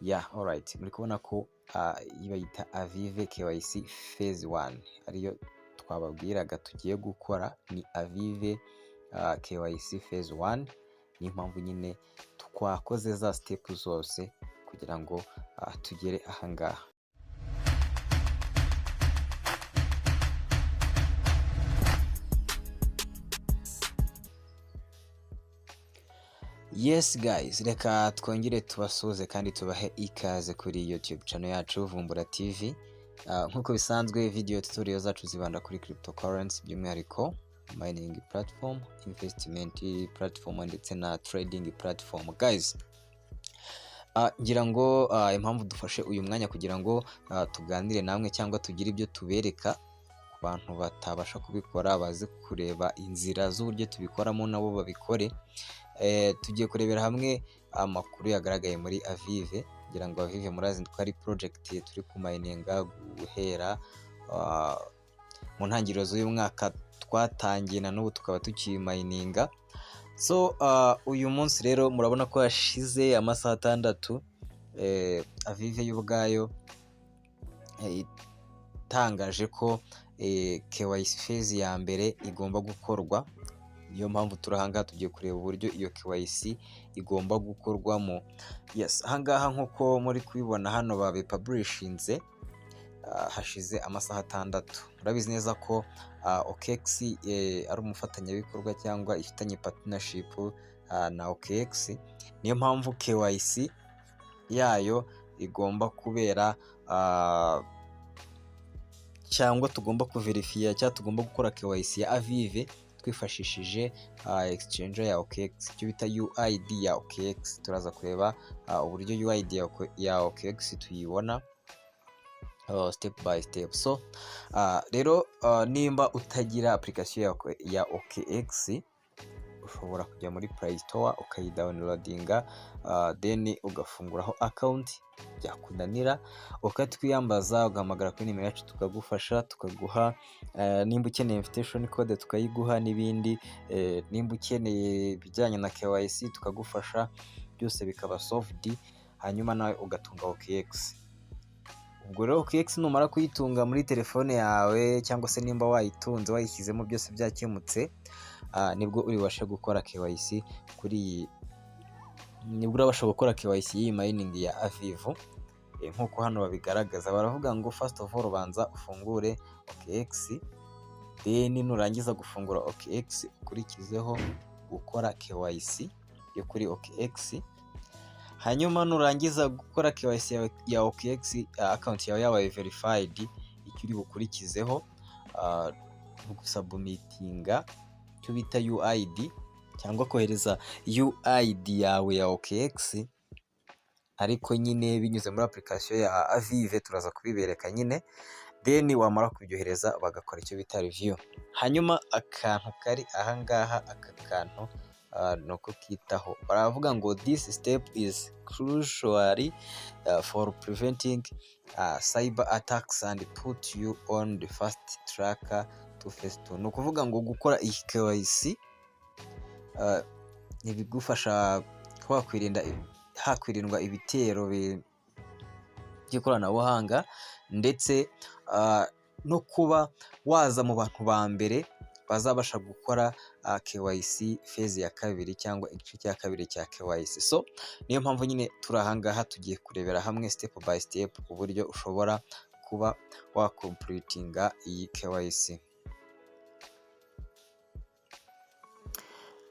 Yeah, alright, muri kubona ko iyi bayita Avive KYC phase 1, ariyo twababwiraga tugiye gukora, ni Avive KYC phase 1. Niyo mpamvu nyine twakoze za step zose kugira ngo tugere ahangaha. Yes guys, reka twongere tubasuhuze kandi tubahe ikaze kuri YouTube channel yacu Vumbura TV. Nk'uko bisanzwe, video tutorial zacu zibanda kuri cryptocurrency, by'umwihariko mining platform, investment platform ndetse na trading platform. Guys, ngira ngo impamvu dufashe uyu mwanya kugira ngo tuganire namwe cyangwa tugire ibyo tubereka ku bantu batabasha kubikora, baze kureba inzira z'uburyo tubikoramo nabo babikore. Tugiye kurebera hamwe amakuru yagaragaye muri Avive. Ngira ngo Avive murazi ko ari project turi kumayininga guhera mu ntangiriro z'uyu mwaka twatangiye, na n'ubu tukaba tukimayininga. So uyu munsi rero murabona ko hashize amasaha 6 Avive yo ubwayo itangaje ko KYC phase ya mbere igomba gukorwa. Niyo mpamvu turi ahangaha, tugiye kureba uburyo iyo KYC igomba gukorwamo. Yes, ahangaha nk'uko muri kubibona hano babipublishinze hashize amasaha 6. Murabizi neza ko OKX ari umufatanyabikorwa cyangwa ifitanye partnership na OKX. Niyo mpamvu KYC yayo igomba kubera cyangwa tugomba kuverifiya cyangwa tugomba gukora KYC ya Avive twifashishije exchange ya OKX, icyo bita UID ya OKX. Turaza kureba uburyo UID ya OKX tuyibona step by step. So rero nimba utagira application ya OKX, ushobora kujya muri Play Store ukayidownloadinga, then ugafunguraho account. Byakunanira ukatwiyambaza, ugahamagara kuri nimero yacu tukagufasha, tukaguha nimba ukeneye invitation code tukayiguha n'ibindi, nimba ukeneye ibijyanye na KYC tukagufasha, byose bikaba solved, hanyuma nawe ugatunga OKX. Ubwo rero OKX numara kuyitunga muri telefone yawe, cyangwa se nimba wayitunze wayishyizemo byose byakemutse, nibwo uri bubashe gukora KYC kuri iyi, nibwo urabasha gukora KYC y'iyi mining ya Avive. Nk'uko hano babigaragaza, baravuga ngo first of all banza ufungure OKX, then nurangiza gufungura OKX ukurikizeho gukora KYC yo kuri OKX. Hanyuma nurangiza gukora KYC ya OKX, account yawe yabaye verified, icyo uri bukurikizeho gusubmittinga icyo bita UID cyangwa kohereza UID yawe ya OKX, ariko nyine binyuze muri application ya Avive, turaza kubibereka nyine. Then wamara kubyohereza bagakora icyo bita review. Hanyuma akantu kari ahangaha, aka kantu ni uko kitaho, baravuga ngo "This step is crucial for preventing cyber attacks and put you on the fast track to phase 2." Ni ukuvuga ngo gukora iyi KYC ntibigufasha wakwirinda hakwirindwa ibitero by'ikoranabuhanga, ndetse no kuba waza mu bantu ba mbere bazabasha gukora KYC phase ya kabiri cyangwa igice cya kabiri cya KYC. So niyo mpamvu nyine turi ahangaha, tugiye kurebera hamwe step by step uburyo ushobora kuba wacompletinga iyi KYC.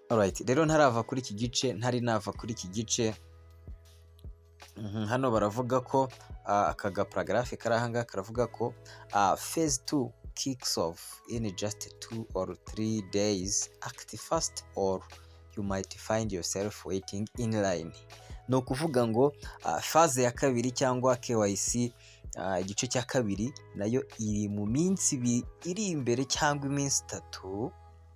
Alright, rero ntarava kuri iki gice, ntari nava kuri iki gice, hano baravuga ko aka gaparagraphe kari ahangaha karavuga ko phase 2 kicks off in just 2 or 3 days. Act fast or you might find yourself waiting in line. Ni ukuvuga ngo phase ya kabiri cyangwa KYC igice cya kabiri nayo iri mu minsi 2 iri imbere cyangwa iminsi 3.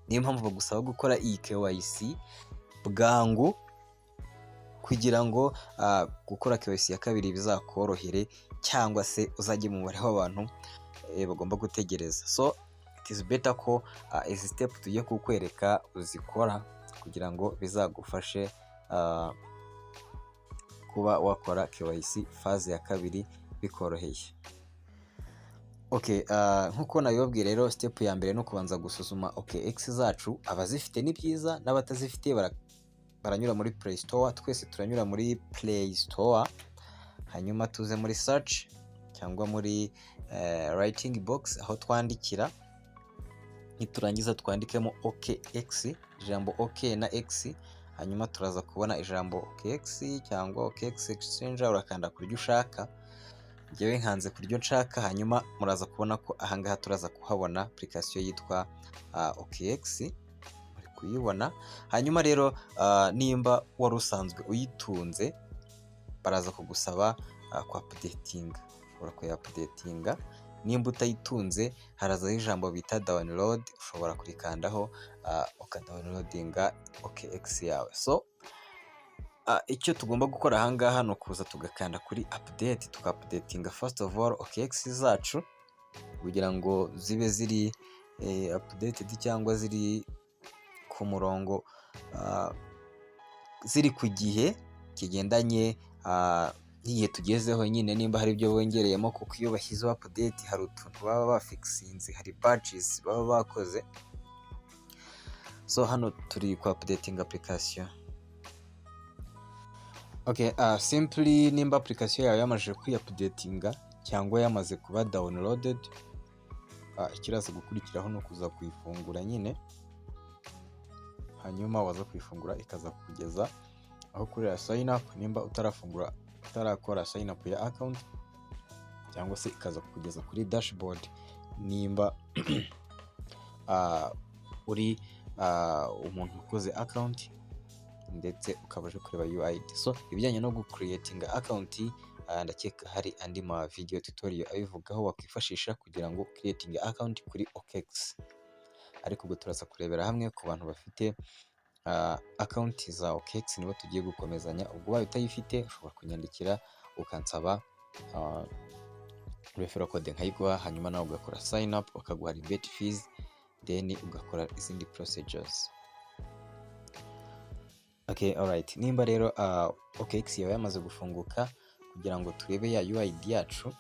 Niyo mpamvu bagusaba gukora iyi KYC bwangu kugira ngo gukora KYC ya kabiri bizakorohere, cyangwa se uzajye mu mubare w'abantu bagomba gutegereza. So it is better ko izi step tugiye kukwereka uzikora kugira ngo bizagufashe. kuba wakora KYC phase ya kabiri bikoroheye. Okay, nkuko nabibabwiye rero, step ya mbere ni ukubanza gusuzuma OKX zacu. Abazifite ni byiza, n'abatazifite baranyura muri Play Store. Twese turanyura muri Play Store, hanyuma tuze muri search cyangwa muri writing box aho twandikira. Niturangiza twandikemo OKX, ijambo OK na X, hanyuma turaza kubona ijambo OKX cyangwa OKX Exchange. Urakanda ku ryo ushaka, njyewe nkanze ku ryo nshaka. Hanyuma muraza kubona ko ahangaha turaza kuhabona application yitwa OKX, muri kuyibona. Hanyuma rero nimba wari usanzwe uyitunze, baraza kugusaba ku updatinga, ushobora kuya-updatinga. Nimba utayitunze, harazaho ijambo bita download, ushobora kurikandaho ukadownloadinga OKX yawe. So icyo tugomba gukora ahangaha ni ukuza tugakanda kuri update, tukaupdatinga first of all OKX zacu kugira ngo zibe ziri updated cyangwa ziri ku murongo, ziri ku gihe kigendanye n'igihe tugezeho nyine, nimba hari ibyo bongereyemo, kuko iyo bashyizeho update hari utuntu baba bafixinze, hari bugs baba bakoze. So hano turi ku updating application. Okay, simply nimba application yawe yamaze kwiupdatinga cyangwa yamaze kuba downloaded, ikiraza gukurikiraho ni ukuza kuyifungura nyine. Hanyuma waza kuyifungura, ikaza kugeza aho ukorera sign up nimba utarafungura, utarakora sign up ya account, cyangwa se ikaza kugeza kuri dashboard nimba uri umuntu ukoze account ndetse ukaba uje kureba UID. So ibijyanye no gucreatinga account, ndakeka hari andi ma video tutorial abivugaho wakwifashisha kugira ngo creating account kuri OKX. Ariko ubwo turaza kurebera hamwe ku bantu bafite account za OKX, nibo tugiye gukomezanya. Ubwo ubaye utayifite, ushobora kunyandikira ukansaba referral code nkayiguha, hanyuma nawe ugakora sign up, bakaguha rebate fees, then ugakora izindi procedures. Okay, alright. Nimba rero OKX yawe yamaze gufunguka, kugira ngo turebe ya UID yacu,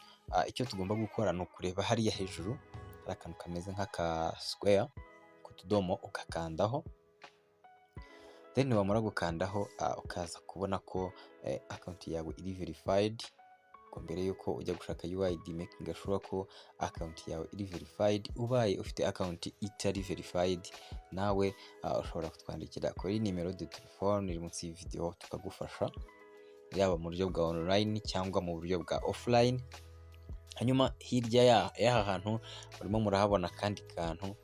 icyo tugomba gukora ni ukureba hariya hejuru hari akantu kameze nk'aka square ku tudomo, ugakandaho. Then wamara gukandaho, ukaza kubona ko account yawe iri verified. Ubwo mbere yuko ujya gushaka UID, making sure ko account yawe iri verified. Ubaye ufite account itari verified, nawe ushobora kutwandikira kuri nimero de telefone iri munsi y'iyi tukagufasha, yaba mu buryo bwa online cyangwa mu buryo bwa offline. Hanyuma hirya y'aha hantu murimo murahabona akandi kantu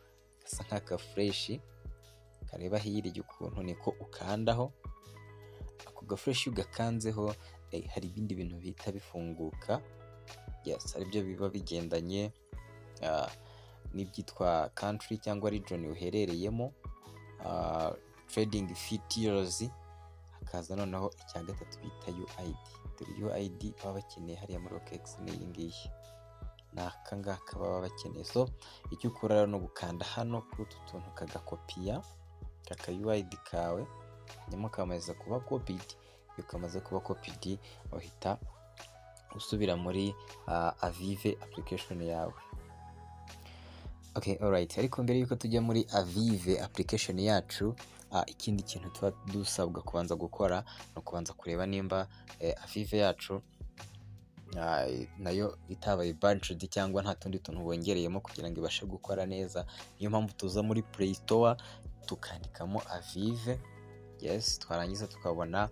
gasa nk'aka flèche kareba hirya ukuntu, niko ukandaho. Ako gaflèche iyo ugakanzeho, hari ibindi bintu bihita bifunguka. Yes, aribyo biba bigendanye n'ibyitwa country cyangwa region uherereyemo, trading features, hakaza noneho icya gatatu bita UID. Dore UID baba bakeneye hariya muri OKX ni iyi ngiyi, ni aka ngaka baba bakeneye. So icyo ukora rero ni ugukanda hano kuri utu tuntu, kagakopiya aka UID kawe, hanyuma kamaze kuba copied. Iyo kamaze kuba copied, uhita usubira muri Avive application yawe. Okay, alright. Ariko mbere yuko tujya muri Avive application yacu, ikindi kintu tuba dusabwa kubanza gukora ni ukubanza kureba nimba Avive yacu nayo itabaye bugged cyangwa nta tundi tuntu bongereyemo kugira ngo ibashe gukora neza. Niyo mpamvu tuza muri Play Store tukandikamo Avive. Yes, twarangiza tukabona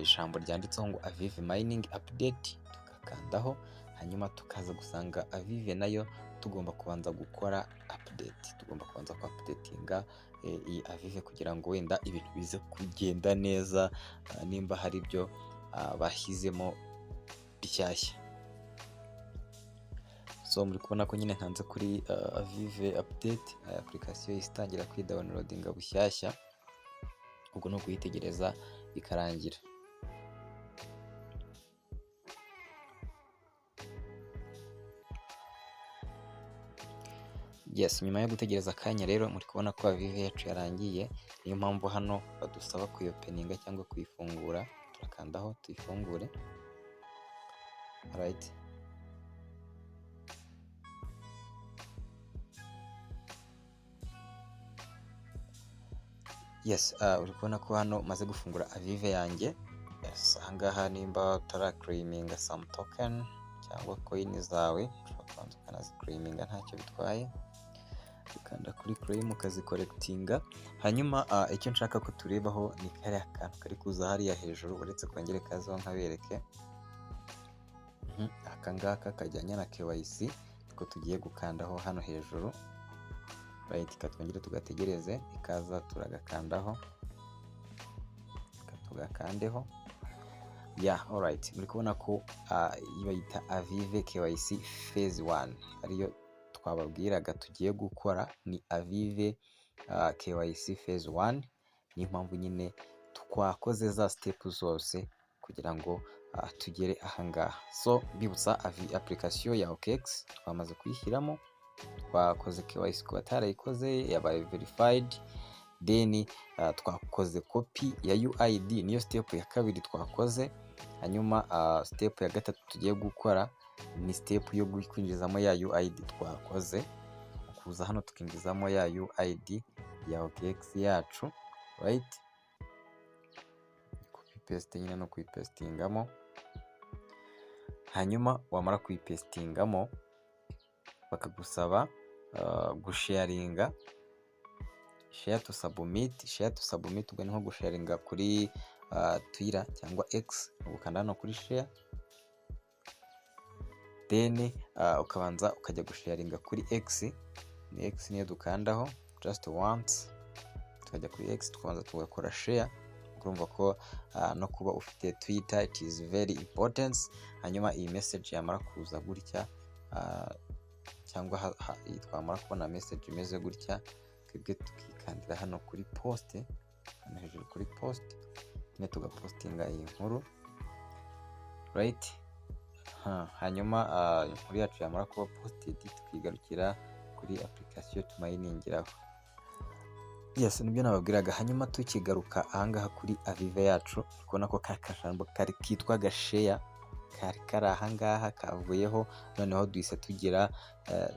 ijambo ryanditseho ngo Avive mining update, tugakandaho, hanyuma tukaza gusanga Avive nayo tugomba kubanza gukora update. Tugomba kubanza ku updatinga iyi Avive kugira ngo wenda ibintu bize kugenda neza, nimba hari ibyo bashyizemo bishyashya. So muri kubona ko nyine nkanze kuri Avive update, application ihise itangira kwidownloadinga bushyashya. Ubwo ni ukuyitegereza ikarangira. Yes, nyuma yo gutegereza akanya rero, muri kubona ko Avive yacu yarangiye. Niyo mpamvu hano badusaba kuyopeninga cyangwa kuyifungura, Turakandaho tuyifungure. Alright, yes, uri kubona ko hano maze gufungura Avive yanjye. Yes, ahangaha nimba utarakiriminga some token cyangwa coin zawe, ushobora kubanza ukanazikiriminga, ntacyo bitwaye, ukanda kuri claim ukazikorekitinga. Hanyuma icyo nshaka ko turebaho ni kariya kantu kari kuza hariya hejuru, uretse kongere kazaho nkabereke. Aka ngaka kajyanye na KYC niko tugiye gukandaho hano hejuru. Right, katwongere tugategereze ikaza, turagakandaho, tugakandeho. Yeah, alright, muri kubona ko bayita Avive KYC phase 1, ariyo twababwiraga tugiye gukora, ni Avive KYC phase 1. Niyo mpamvu nyine twakoze za step zose kugira ngo tugere ahangaha. So mbibutsa, application ya OKX twamaze kuyishyiramo, twakoze KYC ku batarayikoze, yabaye verified. Then twakoze copy ya UID, niyo step ya kabiri twakoze. Hanyuma step ya gatatu tugiye gukora ni step yo kwinjizamo ya UID twakoze, kuza hano tukinjizamo ya UID ya OKX yacu. Right, copy paste nyine no kuyipestingamo. Hanyuma wamara kuyipestingamo bakagusaba gusharinga, share to submit, share to submit. Ubwo ni nko gusharinga kuri Twitter cyangwa X, ugukanda hano kuri share, then ukabanza ukajya gusharinga kuri X. Ni X niyo dukandaho just once, tukajya kuri X tukabanza tugakora share. Urumva ko no kuba ufite Twitter it is very important. Hanyuma iyi message yamara kuza gutya, cyangwa twamara kubona message imeze gutya, twebwe tukikandira hano kuri post, hano hejuru kuri post nyine tugapostinga iyi nkuru. Right, hanyuma inkuru yacu yamara kuba posted, tukigarukira kuri application tumayiningiraho. Yes, nibyo nababwiraga. Hanyuma tukigaruka ahangaha kuri Avive yacu, kubona ko ka kajambo kari kitwa gashare kari kari ahangaha kavuyeho. Noneho duhise tugira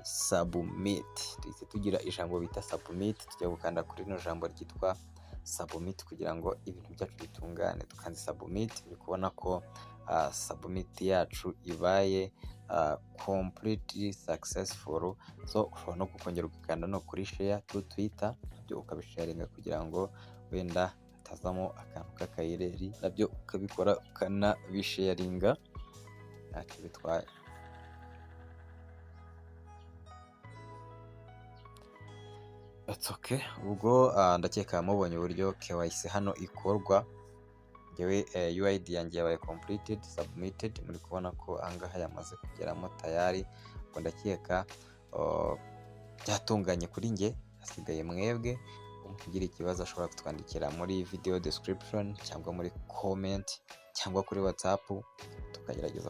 submit, duhise tugira ijambo bita submit. Tujya gukanda kuri rino jambo ryitwa submit kugira ngo ibintu byacu bitungane. Tukanze submit, uri kubona ko submit yacu ibaye completely successful. So ushobora no kukongera ugakanda no kuri share to Twitter, nabyo ukabisharinga kugira ngo wenda hatazamo akantu k'akayireri, nabyo ukabikora ukanabisharinga, ntacyo bitwaye. That's okay. Ubwo ndakeka mubonye uburyo KYC hano ikorwa. Ngewe UID yanjye yabaye completed, submitted, muri kubona ko ahangaha yamaze kugeramo tayari. Ubwo ndakeka byatunganye kuri nge, hasigaye mwebwe. Ugira ikibazo ashobora kutwandikira muri video description cyangwa muri comment cyangwa kuri WhatsApp, tukagerageza.